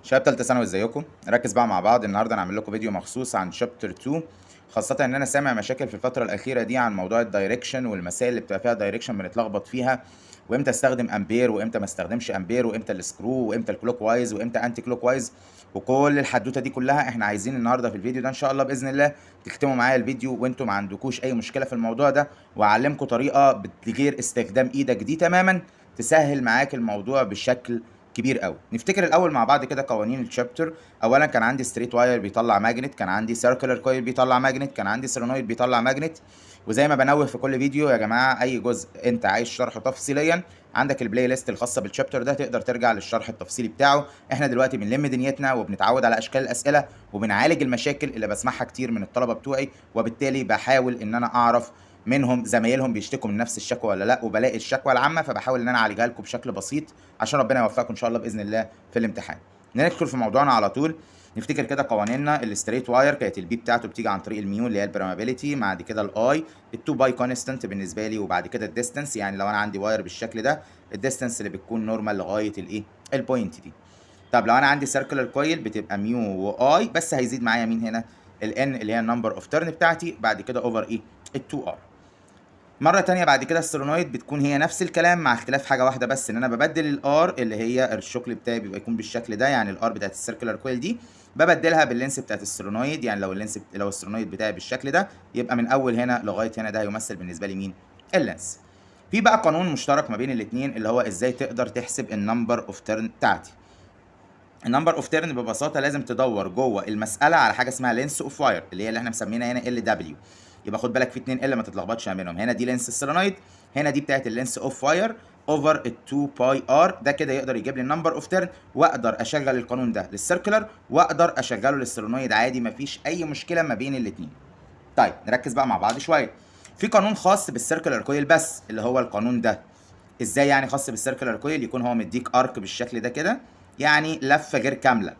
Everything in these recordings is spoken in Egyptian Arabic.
شباب تالتة ثانوي، ازيكم؟ نركز بقى مع بعض. النهارده انا هعمل لكم فيديو مخصوص عن chapter 2، خاصة ان انا سامع مشاكل في الفترة الأخيرة دي عن موضوع ال direction والمسائل اللي بتبقى فيها direction بنتلخبط فيها، وامتى استخدم امبير وامتى ما استخدمش امبير، وامتى ال screw وامتى ال clockwise وامتى anti clockwise، وكل الحدوتة دي كلها. احنا عايزين النهارده في الفيديو ده ان شاء الله باذن الله تختموا معايا الفيديو وانتم ما عندكوش اي مشكلة في الموضوع ده، واعلمكم طريقة بغير استخدام ايدك دي تماما تسهل معاك الموضوع بشكل كبير قوي. نفتكر الاول مع بعض كده قوانين ال chapter. اولا كان عندي straight wire بيطلع magnet، كان عندي circular coil بيطلع magnet، كان عندي solenoid بيطلع magnet. وزي ما بنوه في كل فيديو يا جماعه، اي جزء انت عايز شرحه تفصيليا عندك ال playlist الخاصة بال chapter ده، تقدر ترجع للشرح التفصيلي بتاعه. احنا دلوقتي بنلم دنيتنا وبنتعود على اشكال الاسئلة وبنعالج المشاكل اللي بسمعها كتير من الطلبة بتوعي، وبالتالي بحاول ان انا اعرف منهم زمايلهم بيشتكوا من نفس الشكوى ولا لا، وبلاقي الشكوى العامة فبحاول ان انا اعالجها لكم بشكل بسيط عشان ربنا يوفقكم ان شاء الله باذن الله في الامتحان. ندخل في موضوعنا على طول. نفتكر كده قوانيننا. ال straight wire كانت ال B بتاعته بتيجي عن طريق ال mu اللي هي ال permeability، بعد كده ال I، ال2 pi constant بالنسبة لي، وبعد كده ال distance. يعني لو انا عندي wire بالشكل ده، ال distance اللي بتكون normal لغاية الايه؟ ال point دي. طب لو انا عندي circular coil بتبقى mu و I، بس هيزيد معايا مين هنا؟ ال N اللي هي ال number of turn بتاعتي، بعد كده over ايه؟ ال2 R. مرة تانية بعد كده ال solenoid بتكون هي نفس الكلام مع اختلاف حاجة واحدة بس، ان انا ببدل ال R اللي هي الشكل بتاعي بيبقى يكون بالشكل ده. يعني ال R بتاعت ال circular coil دي ببدلها بال length بتاعت ال solenoid. يعني لو ال length لو ال solenoid بتاعي بالشكل ده، يبقى من اول هنا لغاية هنا ده هيمثل بالنسبة لي مين؟ ال length. في بقى قانون مشترك ما بين الاثنين اللي هو ازاي تقدر تحسب ال number of turn بتاعتي. ال number of turn ببساطة لازم تدور جوه المسالة على حاجة اسمها length of wire اللي هي اللي احنا مسمينها هنا L W. يبقى خد بالك في 2 L، ما تتلخبطش ما بينهم. هنا دي length ال solenoid، هنا دي بتاعت ال length of wire over ال 2 pi R. ده كده يقدر يجيب لي ال number of turn، واقدر اشغل القانون ده لل circular واقدر اشغله لل solenoid عادي، مفيش اي مشكلة ما بين الاثنين. طيب نركز بقى مع بعض شويه. في قانون خاص بال circular coil بس اللي هو القانون ده. ازاي يعني خاص بال circular coil؟ يكون هو مديك arc بالشكل ده كده، يعني لفه غير كامله،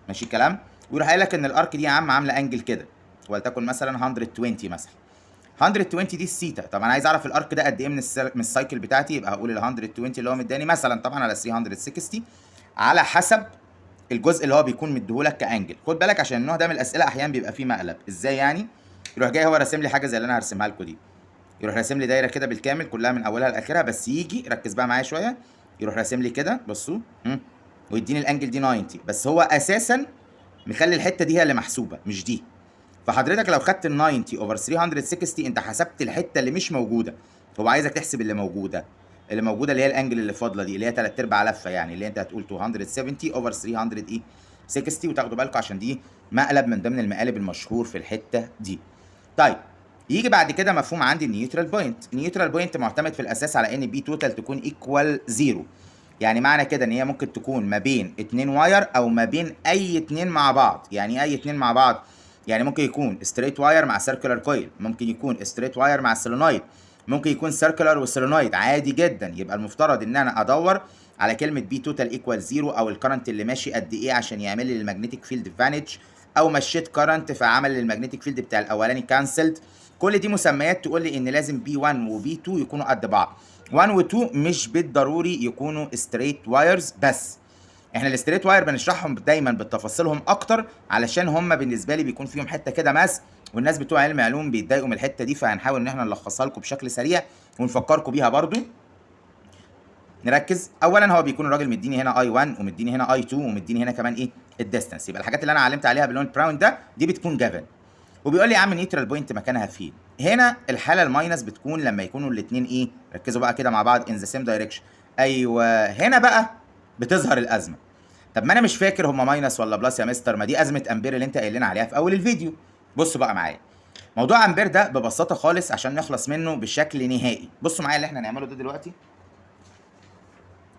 ماشي الكلام؟ ويروح قايل لك ان ال arc دي يا عم عامله angle كده، ولتكن مثلا 120، مثلا 120 دي السيتا. طب انا عايز اعرف ال arc ده قد ايه من ال cycle بتاعتي؟ يبقى هقول ال 120 اللي هو مداني مثلا طبعا على 360 على حسب الجزء اللي هو بيكون مديهولك ك angle. خد بالك عشان النوع ده من الاسئلة احيانا بيبقى فيه مقلب. ازاي يعني؟ يروح جاي هو راسم لي حاجة زي اللي انا هرسمها لكم دي، يروح راسم لي دايرة كده بالكامل كلها من اولها لاخرها، بس يجي ركز بقى معايا شويه، يروح راسم لي كده، بصوا، ويديني ال angle دي 90، بس هو اساسا مخلي الحتة دي هي اللي محسوبة مش دي. فحضرتك لو خدت ال 90 over 360 انت حسبت الحتة اللي مش موجوده. هو عايزك تحسب اللي موجوده، اللي موجودة اللي هي ال angle اللي فاضلة دي، اللي هي 3 ارباع لفه، يعني اللي انت هتقول 270 over 300 ايه؟ 60. وتاخدوا بالكم عشان دي مقلب من ضمن المقالب المشهور في الحتة دي. طيب يجي بعد كده مفهوم عندي ال neutral point. ال neutral point معتمد في الاساس على ان B total تكون equal zero. يعني معنى كده ان هي ممكن تكون ما بين اتنين wire او ما بين اي اتنين مع بعض. يعني اي اتنين مع بعض؟ يعني ممكن يكون straight wire مع circular coil، ممكن يكون straight wire مع solenoid، ممكن يكون circular و solenoid عادي جدا. يبقى المفترض ان انا ادور على كلمة B total equal zero، او ال current اللي ماشي قد ايه عشان يعمل لي ال magnetic field vanish، او مشيت current فعمل ال magnetic field بتاع الاولاني cancelled. كل دي مسميات تقول لي ان لازم B 1 و B 2 يكونوا قد بعض. 1 و 2 مش بالضروري يكونوا straight wires، بس احنا ال straight wire بنشرحهم دايما بتفاصيلهم اكتر علشان هم بالنسبة لي بيكون فيهم حتة كده math، والناس بتوع علم علوم بيتضايقوا من الحتة دي، فهنحاول ان احنا نلخصها لكم بشكل سريع ونفكركم بيها برضو. نركز. اولا هو بيكون الراجل مديني هنا I 1 ومديني هنا I 2 ومديني هنا كمان ايه؟ ال distance. يبقى الحاجات اللي انا علمت عليها باللون brown ده دي بتكون given. وبيقول لي يا عم neutral point مكانها فين؟ هنا الحالة ال minus بتكون لما يكونوا الاثنين ايه؟ ركزوا بقى كده مع بعض، in the same direction. ايوه، هنا بقى بتظهر الازمه. طب ما انا مش فاكر هما minus ولا plus يا مستر، ما دي ازمة امبير اللي انت قايل لنا عليها في اول الفيديو. بصوا بقى معايا موضوع امبير ده ببساطة خالص عشان نخلص منه بشكل نهائي. بصوا معايا اللي احنا هنعمله ده دلوقتي،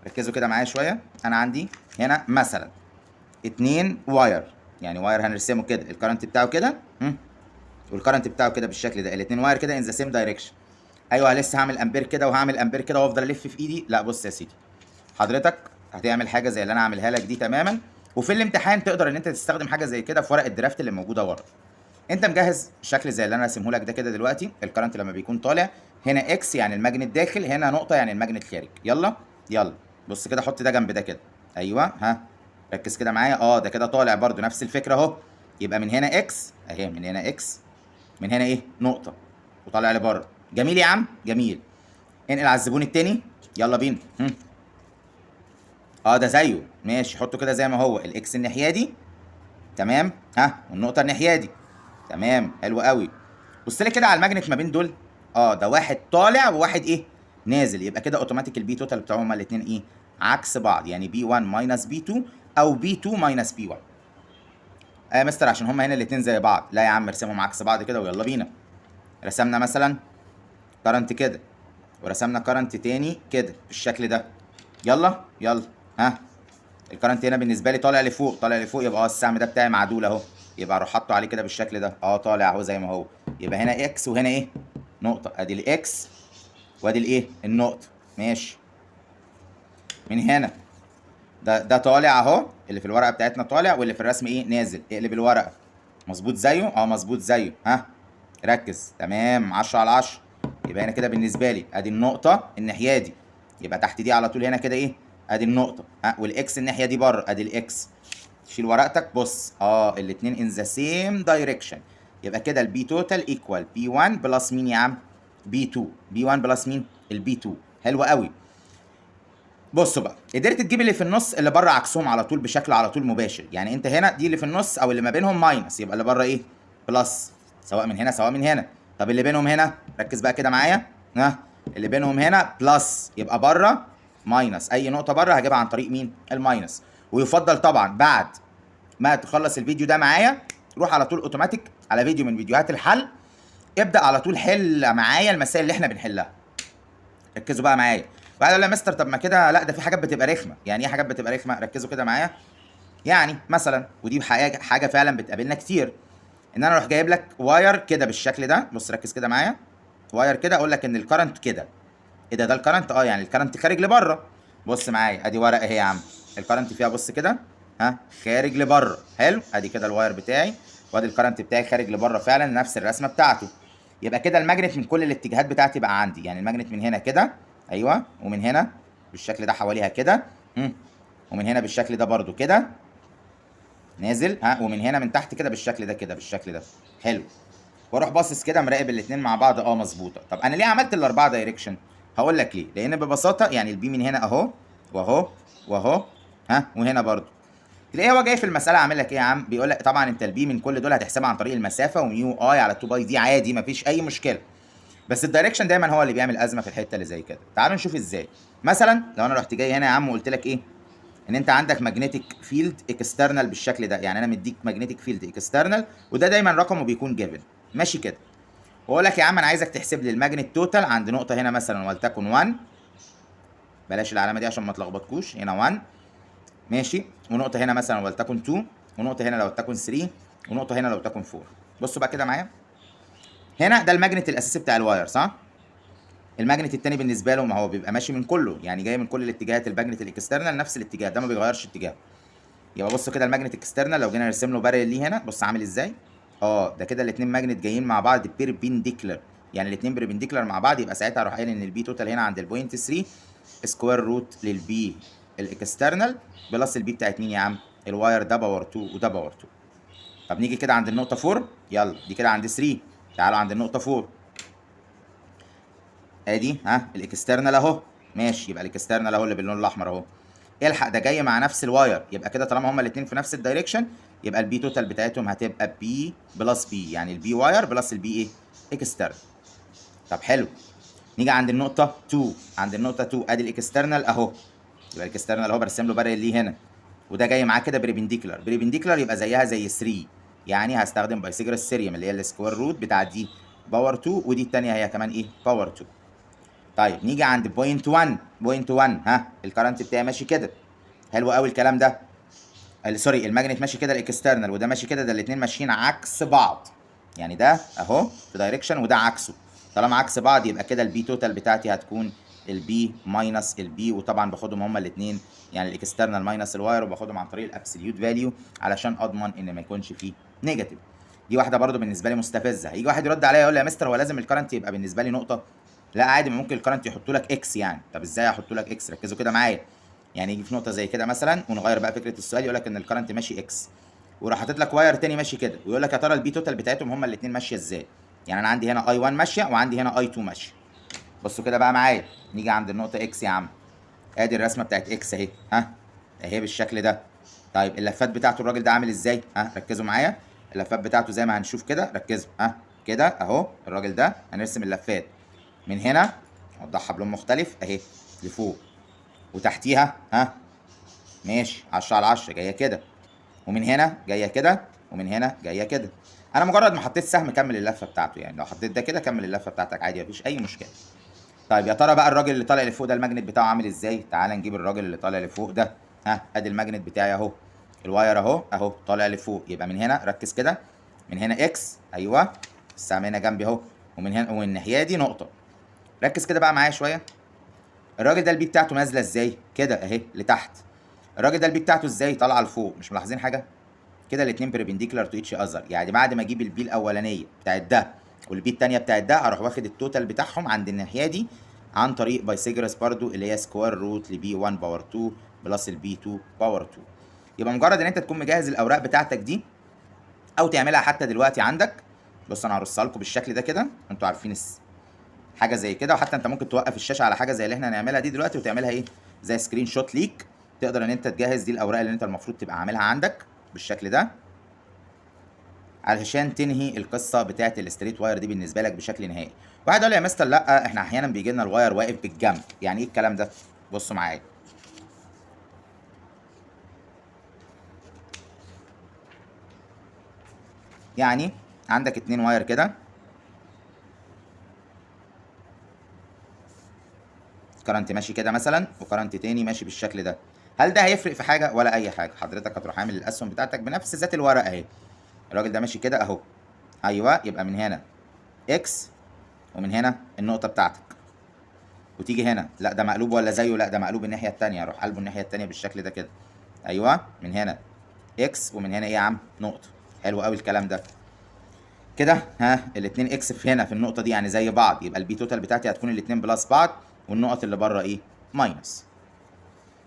ركزوا كده معايا شويه. انا عندي هنا مثلا اتنين wire، يعني wire هنرسمه كده، ال current بتاعه كده وال current بتاعه كده بالشكل ده، الاتنين wire كده in the same direction. ايوه، لسه هعمل امبير كده وهعمل امبير كده وافضل الف في ايدي؟ لا، بص يا سيدي، حضرتك هتعمل حاجة زي اللي انا عاملها لك دي تماما، وفي الامتحان تقدر ان انت تستخدم حاجة زي كده في ورق ال draft اللي موجودة ورا. انت مجهز شكل زي اللي انا راسمه لك ده كده دلوقتي. ال current لما بيكون طالع هنا X يعني ال magnet داخل، هنا نقطة يعني ال magnet خارج. يلا يلا، بص كده، حط ده جنب ده كده. ايوه، ها، ركز كده معايا. ده كده طالع برضو نفس الفكرة اهو. يبقى من هنا X اهي، من هنا X، من هنا ايه؟ نقطه، وطالع لبره. جميل يا عم، جميل. انقل على الزبون التاني، يلا بينا. هم. ده زيه، ماشي، حطه كده زي ما هو. ال X الناحية دي، تمام، ها، والنقطة الناحية دي، تمام، حلو قوي. بص لي كده على ال magnet ما بين دول. ده واحد طالع وواحد ايه؟ نازل. يبقى كده اوتوماتيك ال B total بتاعهم هما الاثنين ايه؟ عكس بعض، يعني B 1 minus B 2 او B 2 minus B 1. اه يا مستر عشان هما هنا الاثنين زي بعض. لا يا عم، ارسمهم عكس بعض كده ويلا بينا. رسمنا مثلا current كده، ورسمنا current تاني كده بالشكل ده. يلا يلا، ها، ال current هنا بالنسبة لي طالع لفوق، طالع لفوق، يبقى السهم ده بتاعي معدول اهو، يبقى اروح حاطه عليه كده بالشكل ده. طالع اهو زي ما هو. يبقى هنا X وهنا ايه؟ نقطه. ادي ال X وادي الايه؟ النقطه. ماشي. من هنا ده طالع اهو، اللي في الورقة بتاعتنا طالع، واللي في الرسم ايه؟ نازل. اقلب الورقه، مظبوط زيه؟ مظبوط زيه. ها، ركز، تمام، 10 على 10. يبقى هنا كده بالنسبة لي ادي النقطة الناحية دي، يبقى تحت دي على طول هنا كده ايه؟ ادي النقطه. ها، وال X الناحية دي بره، ادي ال X. شيل ورقتك، بص، الاثنين in the same direction. يبقى كده ال B total equal B 1 plus مين يا عم؟ B 2. B 1 plus مين؟ ال B 2. حلو قوي. بصوا بقى، قدرت تجيب اللي في النص، اللي بره عكسهم على طول بشكل على طول مباشر. يعني انت هنا دي اللي في النص او اللي ما بينهم minus، يبقى اللي بره ايه؟ plus، سواء من هنا سواء من هنا. طب اللي بينهم هنا، ركز بقى كده معايا، ها، اللي بينهم هنا plus، يبقى بره minus. اي نقطة بره هجيبها عن طريق مين؟ ال minus. ويفضل طبعا بعد ما تخلص الفيديو ده معايا، روح على طول اوتوماتيك على فيديو من فيديوهات الحل، ابدا على طول حل معايا المسائل اللي احنا بنحلها. ركزوا بقى معايا. بعد يقول لي يا مستر طب ما كده، لا ده في حاجات بتبقى رخمه. يعني ايه حاجات بتبقى رخمه؟ ركزوا كده معايا. يعني مثلا، ودي حاجة فعلا بتقابلنا كتير، ان انا اروح جايب لك wire كده بالشكل ده. بص ركز كده معايا، wire كده، اقول لك ان ال current كده. ايه ده؟ ده ال current، يعني ال current خارج لبره. بص معايا، ادي ورقة اهي يا عم، ال current فيها، بص كده، ها، خارج لبره. حلو، ادي كده ال wire بتاعي، وادي ال current بتاعي خارج لبره فعلا، نفس الرسمة بتاعته. يبقى كده ال magnet من كل الاتجاهات بتاعتي بقى عندي. يعني ال magnet من هنا كده، ايوه، ومن هنا بالشكل ده حواليها كده، ومن هنا بالشكل ده برضو كده نازل، ها، ومن هنا من تحت كده بالشكل ده كده بالشكل ده. حلو. واروح باصص كده مراقب الاثنين مع بعض، مظبوطه. طب انا ليه عملت الاربعة direction؟ هقول لك ليه. لان ببساطة يعني ال B من هنا اهو واهو واهو، ها، وهنا برضو. تلاقيه هو جاي في المسالة عامل لك ايه يا عم؟ بيقول لك طبعا انت ال B من كل دول هتحسبها عن طريق المسافة و mu I على 2 pi d، عادي مفيش اي مشكله. بس ال direction دايما هو اللي بيعمل ازمة في الحتة اللي زي كده. تعالوا نشوف ازاي. مثلا لو انا رحت جاي هنا يا عم وقلت لك ايه؟ ان انت عندك magnetic field external بالشكل ده. يعني انا مديك magnetic field external، وده دايما رقمه بيكون given، ماشي كده. واقول لك يا عم انا عايزك تحسب لي ال magnet total عند نقطة هنا مثلا ولتكن 1، بلاش العلامة دي عشان ما تلخبطكوش، هنا 1، ماشي، ونقطة هنا مثلا ولتكن 2، ونقطة هنا لو تكن 3، ونقطة هنا لو تكن 4. بصوا بقى كده معايا، هنا ده ال magnet الاساسي بتاع ال wire، صح؟ ال magnet التاني بالنسبة له ما هو بيبقى ماشي من كله، يعني جاي من كل الاتجاهات. ال magnet ال external نفس الاتجاه ده، ما بيغيرش اتجاهه. يبقى بصوا كده، ال magnet external لو جينا نرسم له parallel ليه هنا، بص عامل ازاي. ده كده الاثنين magnet جايين مع بعض perpendicular، يعني الاثنين perpendicular مع بعض. يبقى ساعتها اروح قايل ان ال B total هنا عند ال point 3 square root لل B ال external plus ال B بتاعت مين يا عم؟ ال wire ده power 2 وده power 2. طب نيجي كده عند النقطة 4. يلا، دي كده عند 3، تعالوا عند النقطة 4. ادي ها ال external اهو، ماشي. يبقى ال external اهو اللي باللون الاحمر اهو. الحق، ده جاي مع نفس ال wire. يبقى كده طالما هما الاثنين في نفس ال direction، يبقى ال B total بتاعتهم هتبقى B plus B، يعني ال B wire plus ال B ايه؟ external. طب حلو، نيجي عند النقطة 2. عند النقطة 2 ادي ال external اهو. يبقى ال external اهو، برسم له parallel ليه هنا، وده جاي معاه كده perpendicular. perpendicular يبقى زيها زي 3، يعني هستخدم Pythagoras theorem اللي هي ال square root بتاع دي power 2، ودي الثانية هي كمان ايه؟ power 2. طيب نيجي عند point 1. point 1، ها، ال current بتاعي ماشي كده. حلو قوي الكلام ده. sorry، ال magnet ماشي كده ال external، وده ماشي كده. ده الاثنين ماشيين عكس بعض، يعني ده اهو في direction وده عكسه. طالما عكس بعض يبقى كده ال B total بتاعتي هتكون ال B minus ال B، وطبعا باخدهم هما الاثنين، يعني ال external minus ال wire، وباخدهم عن طريق ال absolute value علشان اضمن ان ما يكونش فيه negative. دي واحدة برده بالنسبة لي مستفزه. هيجي واحد يرد عليا يقول لي يا مستر هو لازم ال current يبقى بالنسبة لي نقطه؟ لا عادي، ممكن ال current يحطوا لك X يعني. طب ازاي احط لك X؟ ركزوا كده معايا. يعني يجي في نقطة زي كده مثلا، ونغير بقى فكرة السؤال، يقول لك ان ال current ماشي X، وراح حاطط لك wire تاني ماشي كده، ويقول لك يا ترى ال B total بتاعتهم هما الاثنين ماشية ازاي. يعني انا عندي هنا I 1 ماشية وعندي هنا I 2 ماشية. بصوا كده بقى معايا، نيجي عند النقطة X يا عم، ادي الرسمة بتاعت X اهي، ها اهي بالشكل ده. طيب اللفات بتاعته الراجل ده عامل ازاي؟ ها ركزوا معايا، اللفات بتاعته زي ما هنشوف كده، ركزوا، ها كده اهو الراجل ده هنرسم اللفات من هنا، اوضحها بلون مختلف اهي لفوق، وتحتيها ها ماشي 10 على 10 جاية كده، ومن هنا جاية كده، ومن هنا جاية كده. انا مجرد ما حطيت سهم كمل اللفة بتاعته، يعني لو حطيت ده كده كمل اللفة بتاعتك عادي، مفيش اي مشكلة. طيب يا ترى بقى الراجل اللي طالع لفوق ده ال magnet بتاعه عامل ازاي؟ تعال نجيب الراجل اللي طالع لفوق ده، ها ادي ال magnet بتاعي اهو، ال wire اهو اهو طالع لفوق، يبقى من هنا ركز كده، من هنا X، ايوه السهم هنا جنبي اهو، ومن هنا ومن الناحية دي نقطة. ركز كده بقى معايا شوية، الراجل ده ال B بتاعته نازله ازاي؟ كده اهي لتحت. الراجل ده ال B بتاعته ازاي؟ طالعه لفوق، مش ملاحظين حاجة؟ كده الاثنين perpendicular to each other، يعني بعد ما اجيب ال B الاولانية بتاعت ده وال B الثانية بتاعت ده، اروح واخد ال total بتاعهم عند الناحية دي عن طريق Pythagoras برضو، اللي هي square root ل B 1 power 2 plus ال B 2 power 2. يبقى مجرد ان انت تكون مجهز الاوراق بتاعتك دي او تعملها حتى دلوقتي عندك. بص انا هرصها لكم بالشكل ده كده، انتوا عارفين حاجة زي كده، وحتى انت ممكن توقف الشاشة على حاجة زي اللي احنا هنعملها دي دلوقتي وتعملها ايه زي screenshot ليك، تقدر ان انت تجهز دي الاوراق اللي انت المفروض تبقى عاملها عندك بالشكل ده علشان تنهي القصة بتاعت ال straight wire دي بالنسبة لك بشكل نهائي. واحد قال لي يا مستر لا احنا احيانا بيجي لنا ال wire واقف بالجنب، يعني ايه الكلام ده؟ بصوا معايا، يعني عندك اتنين wire كده، current ماشي كده مثلا و current تاني ماشي بالشكل ده، هل ده هيفرق في حاجة؟ ولا اي حاجة. حضرتك هتروح عامل الاسهم بتاعتك بنفس ذات الورقة اهي، الراجل ده ماشي كده اهو، ايوه يبقى من هنا X ومن هنا النقطة بتاعتك، وتيجي هنا لا ده مقلوب ولا زيه، لا ده مقلوب الناحية التانية، اروح قلبه الناحية التانية بالشكل ده كده، ايوه من هنا X ومن هنا ايه يا عم؟ نقطة. حلو قوي الكلام ده كده، ها الاتنين X في هنا في النقطة دي يعني زي بعض، يبقى ال B total بتاعتي هتكون الاتنين plus بعض والنقط اللي بره ايه؟ minus.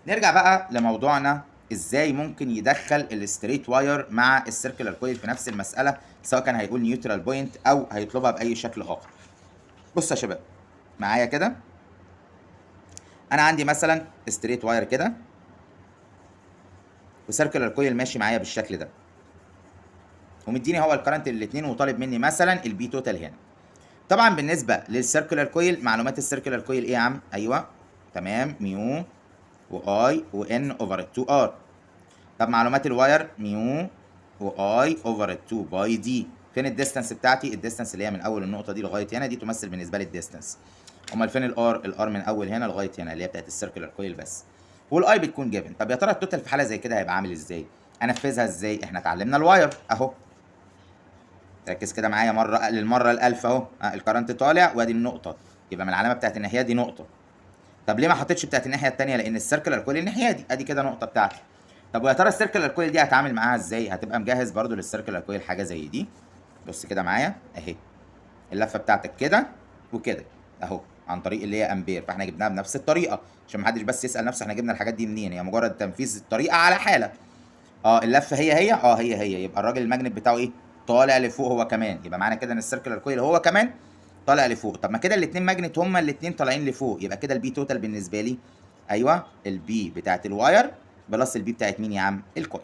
نرجع بقى لموضوعنا، ازاي ممكن يدخل ال straight wire مع ال circular coil في نفس المسالة، سواء كان هيقول neutral point او هيطلبها باي شكل اخر. بص يا شباب معايا كده، انا عندي مثلا straight wire كده و circular coil ماشي معايا بالشكل ده، ومديني هو ال current للاثنين وطالب مني مثلا ال B total هنا. طبعا بالنسبة لل circular coil، معلومات ال circular coil ايه يا عم؟ ايوه تمام، mu و I و N over 2 R. طب معلومات ال wire mu و I over 2 pi d. فين ال distance بتاعتي؟ ال distance اللي هي من اول النقطة دي لغاية هنا دي تمثل بالنسبة لي ال distance. امال فين ال R؟ ال R من اول هنا لغاية هنا اللي هي بتاعت ال circular coil بس، وال I بتكون given. طب يا ترى ال total في حاله زي كده هيبقى عامل ازاي؟ انفذها ازاي؟ احنا اتعلمنا ال wire اهو، ركز كده معايا مرة للمرة الالف اهو، ال current طالع وادي النقطة، يبقى من العلامة بتاعت الناحية دي نقطة. طب ليه ما حطيتش بتاعت الناحية الثانية؟ لان ال circular coil الناحية دي، ادي كده نقطة بتاعتي. طب ويا ترى ال circular coil دي هتعامل معاها ازاي؟ هتبقى مجهز برده لل circular coil حاجة زي دي. بص كده معايا اهي، اللفة بتاعتك كده وكده اهو عن طريق اللي هي امبير، فاحنا جبناها بنفس الطريقة عشان ما حدش بس يسال نفسه احنا جبنا الحاجات دي منين، هي مجرد تنفيذ الطريقة على حاله. اللفة هي هي، هي هي، يبقى الراجل ال magnet بتاعه ايه؟ طالع لفوق هو كمان، يبقى معنى كده ان ال circular coil هو كمان طالع لفوق. طب ما كده الاثنين magnet هما الاثنين طالعين لفوق، يبقى كده ال B total بالنسبة لي ايوه ال B بتاعت ال wire plus ال B بتاعت مين يا عم؟ ال coil.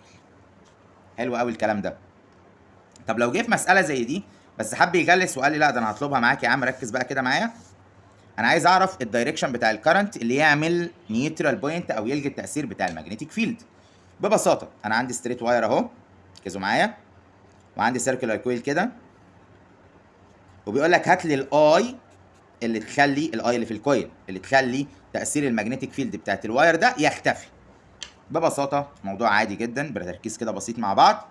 حلو قوي الكلام ده. طب لو جه في مسالة زي دي بس حب يغلس وقال لي لا ده انا هطلبها معاك يا عم، ركز بقى كده معايا، انا عايز اعرف ال direction بتاع ال current اللي يعمل neutral point او يلغي التاثير بتاع ال magnetic field. ببساطة انا عندي straight wire اهو، ركزوا معايا، وعندي circular coil كده، وبيقول لك هات لي ال I اللي تخلي ال I اللي في ال coil اللي تخلي تاثير ال magnetic field بتاعت ال wire ده يختفي. ببساطة موضوع عادي جدا، بتركيز كده بسيط مع بعض.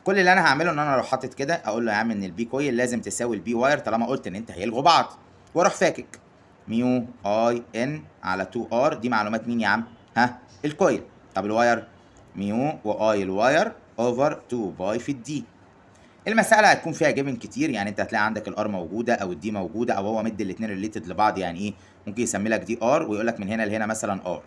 كل اللي انا هعمله ان انا اروح حاطط كده اقول له يا عم ان ال B coil لازم تساوي ال B wire طالما قلت ان انت هيلغوا بعض، واروح فاكك mu I N على 2 R، دي معلومات مين يا عم؟ ها ال coil. طب ال wire mu و I ال wire over 2 pi في ال d. المسالة هتكون فيها given كتير، يعني انت هتلاقي عندك ال R موجودة او ال d موجوده، او هو مدي الاثنين related لبعض. يعني ايه؟ ممكن يسمي لك دي R ويقول لك من هنا لهنا مثلا R،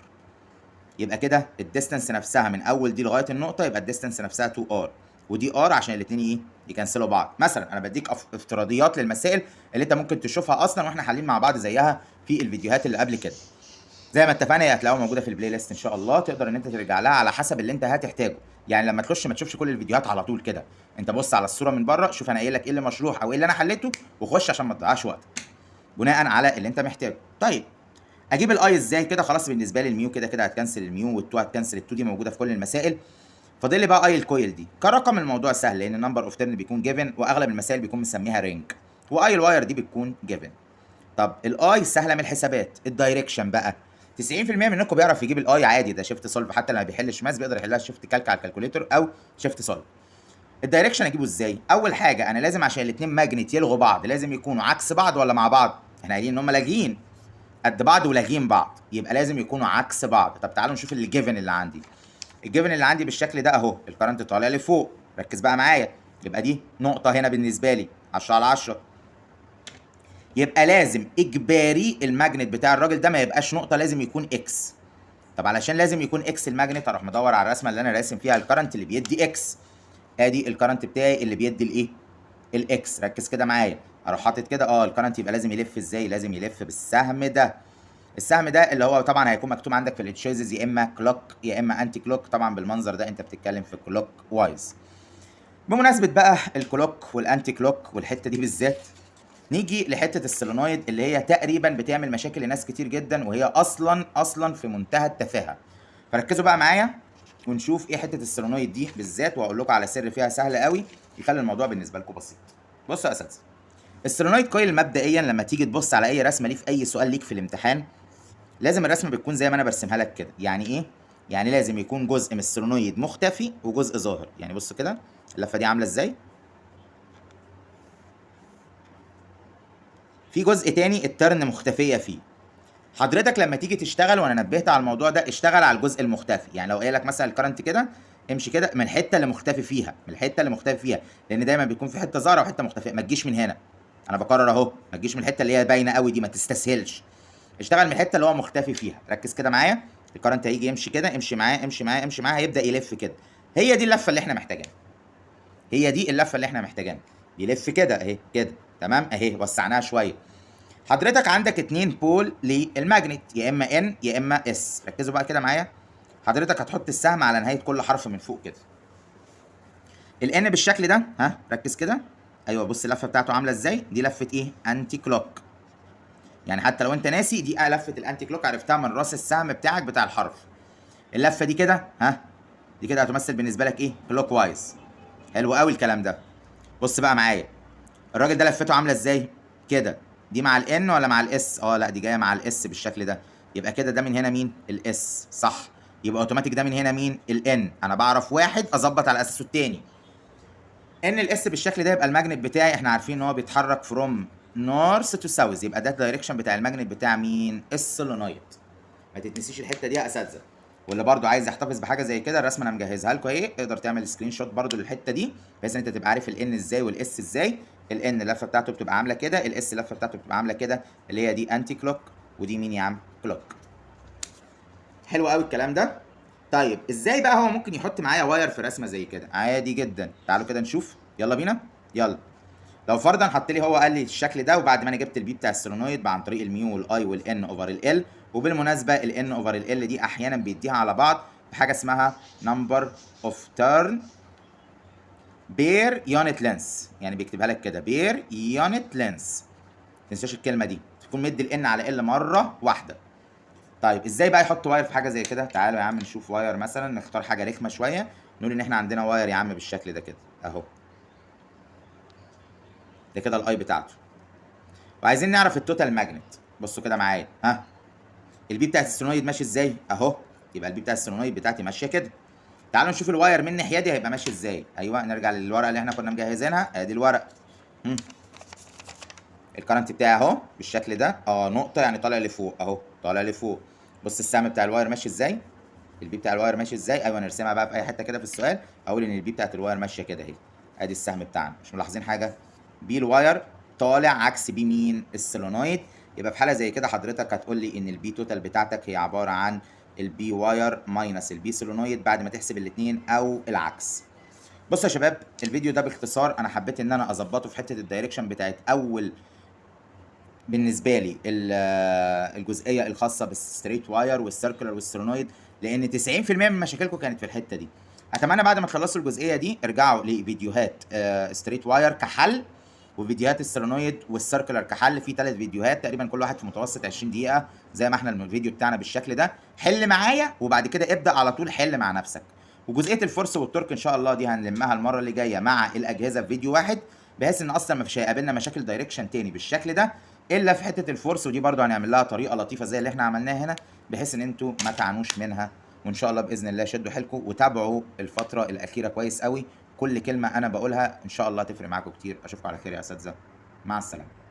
يبقى كده ال distance نفسها من اول دي لغاية النقطة يبقى ال distance نفسها 2 R، ودي R عشان الاثنين ايه؟ يكنسلوا بعض. مثلا انا بديك افتراضيات للمسائل اللي انت ممكن تشوفها اصلا واحنا حالين مع بعض زيها في الفيديوهات اللي قبل كده. زي ما اتفقنا هي هتلاقوها موجودة في ال playlist ان شاء الله، تقدر ان انت ترجع لها على حسب اللي انت هتحتاجه. يعني لما تخش ما تشوفش كل الفيديوهات على طول كده، انت بص على الصورة من بره، شوف انا قايل لك ايه اللي مشروح او ايه اللي انا حليته، وخش عشان ما تضيعش وقتك بناء على اللي انت محتاجه. طيب اجيب ال I ازاي كده؟ خلاص بالنسبة لي ال mu كده كده هتكنسل ال mu، وال two هتكنسل ال two، دي موجودة في كل المسائل. فاضل لي بقى I ال coil دي كرقم. الموضوع سهل لان ال number of turn بيكون given، واغلب المسائل بيكون مسميها ring، و I ال wire دي بتكون given. طب ال I سهلة من الحسابات. ال direction بقى 90% منكم بيعرف يجيب ال I عادي، ده shift solve، حتى لما بيحلش math بيقدر يحلها shift calc على ال calculator او shift solve. ال direction اجيبه ازاي؟ اول حاجة انا لازم عشان الاثنين magnet يلغوا بعض لازم يكونوا عكس بعض ولا مع بعض؟ احنا قايلين ان هم لاغيين قد بعض ولاغين بعض، يبقى لازم يكونوا عكس بعض. طب تعالوا نشوف ال given اللي عندي. ال given اللي عندي بالشكل ده اهو، ال current طالع لفوق، ركز بقى معايا، يبقى دي نقطة هنا بالنسبة لي 10 على 10. يبقى لازم اجباري ال magnet بتاع الراجل ده ما يبقاش نقطه، لازم يكون X. طب علشان لازم يكون X ال magnet، اروح مدور على الرسمة اللي انا راسم فيها ال current اللي بيدي X. ادي ال current بتاعي اللي بيدي الايه؟ ال X. ركز كده معايا، اروح حاطط كده ال current يبقى لازم يلف ازاي؟ لازم يلف بالسهم ده. السهم ده اللي هو طبعا هيكون مكتوب عندك في ال choices يا اما clock يا اما anti clock. طبعا بالمنظر ده انت بتتكلم في clockwise. بمناسبة بقى ال clock وال anti clock والحتة دي بالذات، نيجي لحته ال solenoid اللي هي تقريبا بتعمل مشاكل لناس كتير جدا، وهي اصلا اصلا في منتهى التفاهة. فركزوا بقى معايا ونشوف ايه حتة ال solenoid دي بالذات، واقول لكم على سر فيها سهل قوي يخلي الموضوع بالنسبة لكم بسيط. بصوا يا اساتذة، ال solenoid coil مبدئيا لما تيجي تبص على اي رسمه ليه في اي سؤال ليك في الامتحان، لازم الرسمة بتكون زي ما انا برسمها لك كده. يعني ايه؟ يعني لازم يكون جزء من ال solenoid مختفي وجزء ظاهر. يعني بص كده اللفة دي عامله ازاي، في جزء تاني ال turn مختفيه فيه. حضرتك لما تيجي تشتغل، وانا نبهت على الموضوع ده، اشتغل على الجزء المختفي. يعني لو قايل لك مثلا ال current كده، امشي كده من الحتة اللي مختفي فيها، من الحتة اللي مختفي فيها، لان دايما بيكون في حتة ظاهره وحتة مختفيه. ما تجيش من هنا، انا بكرر اهو، ما تجيش من الحتة اللي هي باينة قوي دي، ما تستسهلش، اشتغل من الحتة اللي هو مختفي فيها. ركز كده معايا، ال current هيجي يمشي كده، امشي معاه امشي معاه امشي معاه، هيبدا يلف كده. هي دي اللفة اللي احنا محتاجينها، هي دي اللفة اللي احنا محتاجينها، بيلف كده اهي كده، تمام اهي، وسعناها شوية. حضرتك عندك اتنين pole لل magnet، يا اما N يا اما S. ركزوا بقى كده معايا، حضرتك هتحط السهم على نهاية كل حرف من فوق كده. ال N بالشكل ده، ها ركز كده، ايوه بص اللفة بتاعته عامله ازاي، دي لفه ايه؟ anti clock. يعني حتى لو انت ناسي دي لفه ال anti clock، عرفتها من راس السهم بتاعك بتاع الحرف. اللفة دي كده، ها دي كده هتمثل بالنسبة لك ايه؟ clockwise. حلو قوي الكلام ده. بص بقى معايا، الراجل ده لفته عامله ازاي كده، دي مع ال N ولا مع ال S؟ لا دي جاية مع ال S بالشكل ده، يبقى كده ده من هنا مين؟ ال S، صح. يبقى اوتوماتيك ده من هنا مين؟ ال N. انا بعرف واحد اظبط على اساسه التاني. N ال S بالشكل ده، يبقى ال magnet بتاعي احنا عارفين ان هو بيتحرك from north to south، يبقى ده ال direction بتاع ال magnet بتاع مين؟ ال solenoid. ما تتنسيش الحتة دي يا اساتذة. واللي برضو عايز يحتفظ بحاجة زي كده، الرسمة انا مجهزها لكم اهي، تقدر تعمل screenshot برضو للحتة دي بحيث ان انت تبقى عارف ال N ازاي وال S ازاي. ال N اللفة بتاعته بتبقى عامله كده، ال S اللفة بتاعته بتبقى عامله كده، اللي هي دي anti clock ودي مين يا عم؟ clock. حلو قوي الكلام ده. طيب ازاي بقى هو ممكن يحط معايا wire في رسمه زي كده؟ عادي جدا، تعالوا كده نشوف، يلا بينا. يلا لو فرضا حط لي، هو قال لي الشكل ده، وبعد ما انا جبت ال B بتاع ال solenoid عن طريق ال mu وال I وال N over L، وبالمناسبة ال N over L دي احيانا بيديها على بعض بحاجة اسمها number of turn per unit length، يعني بيكتبها لك كده per unit length، ما تنساش الكلمة دي، تكون مدي ال N على L مرة واحدة. طيب ازاي بقى يحط wire في حاجة زي كده؟ تعالوا يا عم نشوف wire مثلا، نختار حاجة رخمة شوية، نقول ان احنا عندنا wire يا عم بالشكل ده كده اهو، ده كده ال I بتاعته، وعايزين نعرف ال total magnet. بصوا كده معايا، ها ال B بتاعت ال solenoid ماشي ازاي اهو، يبقى ال B بتاعت ال solenoid بتاعتي ماشية كده. تعالوا نشوف ال wire من الناحية دي هيبقى ماشي ازاي. ايوه نرجع للورقه اللي احنا كنا مجهزينها، ادي الورق، ال current بتاعي اهو بالشكل ده، نقطة يعني طالع لفوق اهو، طالع لفوق. بص السهم بتاع ال wire ماشي ازاي، ال B بتاع ال wire ماشي ازاي. ايوه نرسمها بقى في اي حتة كده في السؤال، اقول ان ال B بتاعت ال wire ماشية كده اهي. ادي السهم بتاعنا، مش ملاحظين حاجه؟ B ال wire طالع عكس B مين؟ ال solenoid. يبقى في حاله زي كده حضرتك هتقول لي ان ال B total بتاعتك هي عبارة عن ال B wire minus ال B solenoid بعد ما تحسب الاثنين، او العكس. بصوا يا شباب، الفيديو ده باختصار انا حبيت ان انا اظبطه في حتة ال direction بتاعت اول بالنسبة لي الجزئية الخاصة بال straight wire وال circular وال solenoid، لان 90% من مشاكلكم كانت في الحتة دي. اتمنى بعد ما تخلصوا الجزئية دي ارجعوا لفيديوهات straight wire كحل وفيديوهات ال solenoid وال circular كحل، في 3 فيديوهات تقريبا كل واحد في متوسط 20 دقيقه، زي ما احنا الفيديو بتاعنا بالشكل ده. حل معايا وبعد كده ابدا على طول حل مع نفسك. وجزئيه ال force وال torque ان شاء الله دي هنلمها المرة اللي جاية مع الاجهزة في فيديو واحد، بحيث ان اصلا ما فيش هيقابلنا مشاكل direction تاني بالشكل ده الا في حتة ال force، ودي برضو هنعمل لها طريقه لطيفة زي اللي احنا عملناها هنا، بحيث ان انتوا ما تعانوش منها. وان شاء الله باذن الله شدوا حيلكم وتابعوا الفترة الاخيرة كويس قوي، كل كلمة انا بقولها ان شاء الله تفرق معاكم كتير. اشوفكم على خير يا اساتذه، مع السلامه.